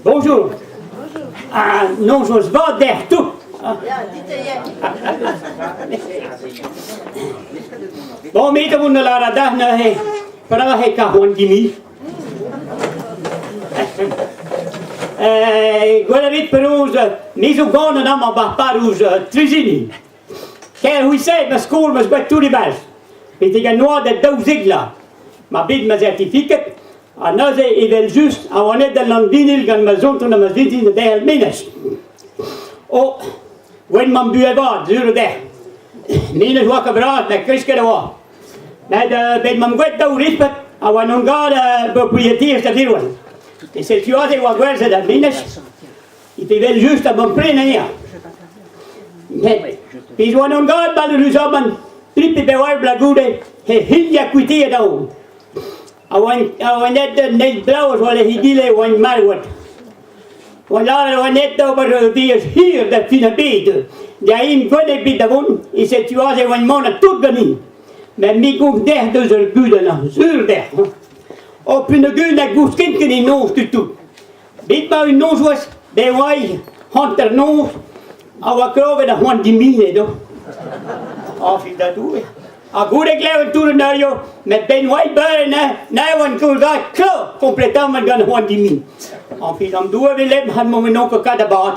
Bonjour. Ah, non, j'ose pas d'air tout. Bon, me da vont la radar neuze, petra he ka c'hoant dimi. Eh, gwell a rit penaos, me zo ganet amañ 'ba parrouz Truzini. Ker c'hwi-se, ma skol 'meus bet tout e-barzh. Betek an oad a 12 vloaz. Ma bet ma zertifikad, ha neuze evel-just a oan aet da Landinil gant ma zonton ha ma zintin da derc'hel menaj. Oh, gwenn mam buhez vat, sur eo dec'h. Menaj oa ket bras, met kresket e oa. Met bet mam gwet daou respet a oa non gad proprietez da Virwan. E setu aze e oa gwerzhet ar menaj. E evel-just a mam pren anezhañ. Met pezh oa non gad malheuruzamant, trip e bewar bloaz goude, he hini a kuiteet aon. A oan a oan aet un eil bloaz war egile e oan marvet. Oan lâret oan aet d'ober ur veaj hir da fin ar bed. Da int gwenn ebet da vont, e setu aze oan manet tout ganin. Met me gomz dec'h deus ur gudenn, sur dec'h. Oh, peogwir na gousken ket en noz du tout. Bet 'ma un nozvezh, bet oa hanternoz, a oa kroget ar c'hoant dimine do. Oh, fil da Doue. Ha goude klevet tout an eurioù, met ben oa beure ne, ne oan koulzad klok kompletamant gant c'hoant dimin. En fil an Doue velem han mont onkel kat abad.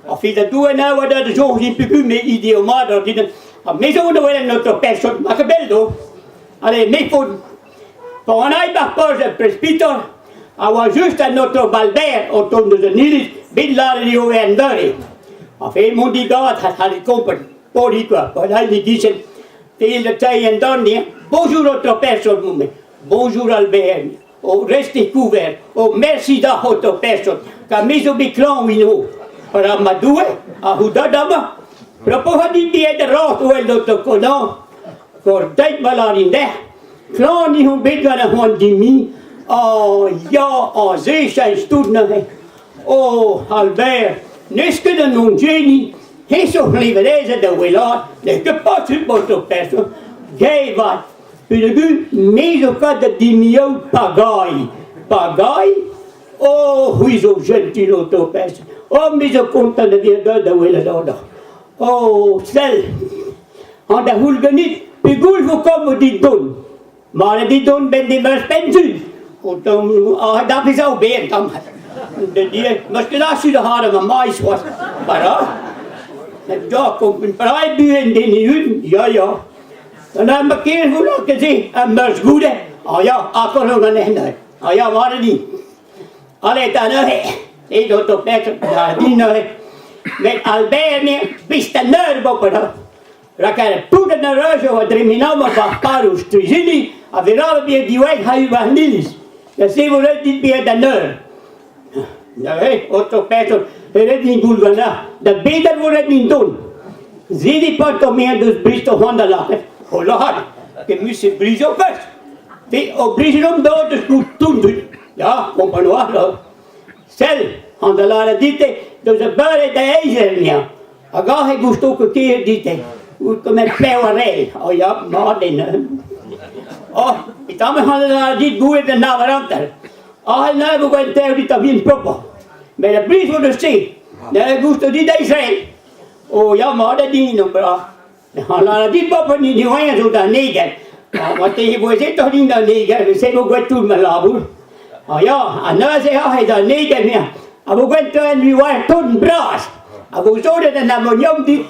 En fil da Doue ne oa da soñj din pugu me ideo mat ar din. Ha me zo da welet an auto person, ma ket bell do. Allez, me faot Pa oan aet ar porzh er presbital a oa just an aotrou Balbert o tont eus an iliz bet lâret eo en beure. Enfin, mont di gad ha c'hallit kompren. Poli quoi, pa ne gichen te le teiñ en dorn Bonjour aotrou person, mon Bonjour Albert. Oh, restez couvert. Oh, merci da aotrou person. Ka me zo bet klañv ino. Ra ma Doue, a c'houdad amañ. Propos a dit biet rot wel aotrou Conan. Gordeit ma lârin dec'h, klañv on bet gant ar c'hoant dimi. Oh ya, oh se cheñch tout neuze. Oh Albert, n'eus ket un onjeni, he zo c'hleverezed da wellaat, n'eo ket posupl oto person. Gay vat, peogwir me zo kat da dimioù pagailh. Pagailh? Oh, c'hwi zo jentil oto person. Oh, me zo kontant da vezañ deuet da welet ober. Oh, sell, An da c'houl ganit, pegoulz vo komz dit dont? Mat eo dit dont 'benn demeus penn-sul. O tamm, ah, da vezañ ober tamm. Meus ket achu da c'had ma maiz c'hoazh. Bara. Da, kompren petra eo buhez den e-unan, ya, ya. An ma ker vo lakaet se, ha meus goude. Ah ya, akord on gant neuze. Ah ya, mat eo din. Allez, 'ta neuze, edo to person da din neuze. Met Albert ne vist an eur boket Rak ar poudet na reuzo a dremenamant war parrouz Truzini a veravet bezañ diwezh ha war an iliz. Da sevel ret dit bezañ d'an eur. Neuze, oto person, ret din goul ganeoc'h. Da bedat vo ret din dont. Zidi paotr o deus brist o c'hoant da lâret. O lâret, ket mui se briz ho peus. Te oblijet omp d'ober deus goût tout dud. Ya, kompren oa, Sell, an da lâret dit deus a beure da eizh eo. Hag aze gousto ket ker dit out ket pev a rei. Oh ya, mat eo. Oh, e tamm c'hoant da lâret dit gouet an avel hanter. Ah, neuze vo gant tev dit a vin propoc'h. Met a blij vo deus se. Neuze gousto dit eizh rei. Oh ya, mat eo din, bra. An a dit bop ni diwezhañ zo da neger. Marteze vo ezetoc'h din da neger, se vo gwet tout ma labour. Ah ya, ha neuze oc'h eo da neger mea. A vo gwet un war ton bras. A vo sodet an ammonium dit.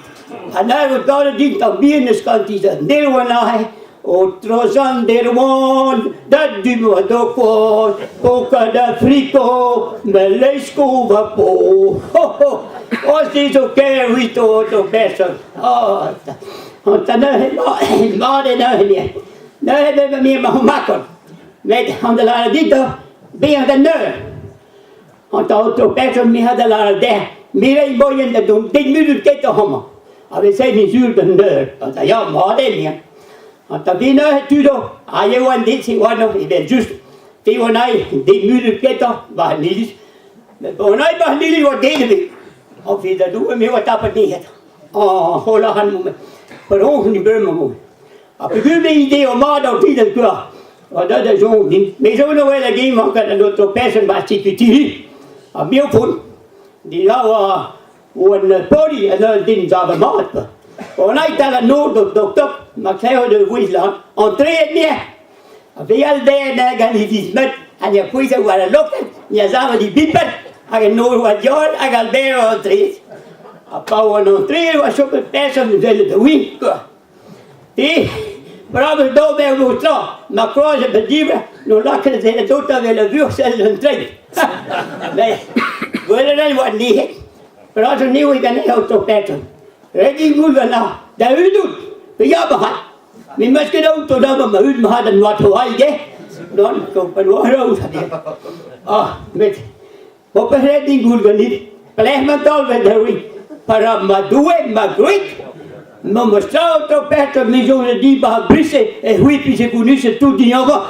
Ha neuze vo taolet din tamm bihan eus kantiz an delwenn aze. O trozan derwan, da du do koz, o kad friko, me lesko va po. Ho, ho, o se zo ker wito do person. Oh, ta neuze, mat eo neuze, neuze me me ma makon. Met an da lâret dit bezañ da neur. An taotoù person me ha da lâret dec'h, me rei moien da dont dek munut kentoc'h amañ. A veze min sur d'an eur. Da ya, mat eo, ya. An ta vi neuze tudo, ha eo an dit-se oa evel just. Te oa nai dek munut kentoc'h war an iliz. Met bon nai war an iliz oa den ebet. An fi da Doue me oa tapet nec'het. An holl ac'han moment. Penaos ni bremañ moment. Ha peogwir me ideo mat an ti d'an kloar. Oa da da soñj din. Me zo o welet din mañ gant an aotrou person ba Sikutiri. Ha me o font. Dija oa oan poli en ul den savet mat. On aet al an nor d'o doktor, ma klevet ur vouezh lan, antreet nia. Ha veal den gant he dismet, ha nia pouezet war al loket, nia savet he bipet, hag an nor oa diol, hag al den oa antreet. Ha pa oan antreet oa chopet person sellet da win, quoi. Te, brav eo d'ober vo tra, ma kroazet da dibr, n'o lakaet da dotañ evel ur vurzhell un treid. Met gwelet a oa nec'het, perak zo neoe ganin aotrou Person. Ret eo goût ganeoc'h, da udout, pe ya bac'had. Me 'm eus ket aotrou d'ober ma ud mat an oad c'hoari ge. Non, kompren oa Ah, met Ho peus ret din goût ganit pelec'h emañ taolvet da ri. Pa ra ma Doue, ma gwreg, ma 'm eus tra o topet, me zo di ba brise e c'hwi pije gounezet tout din amañ.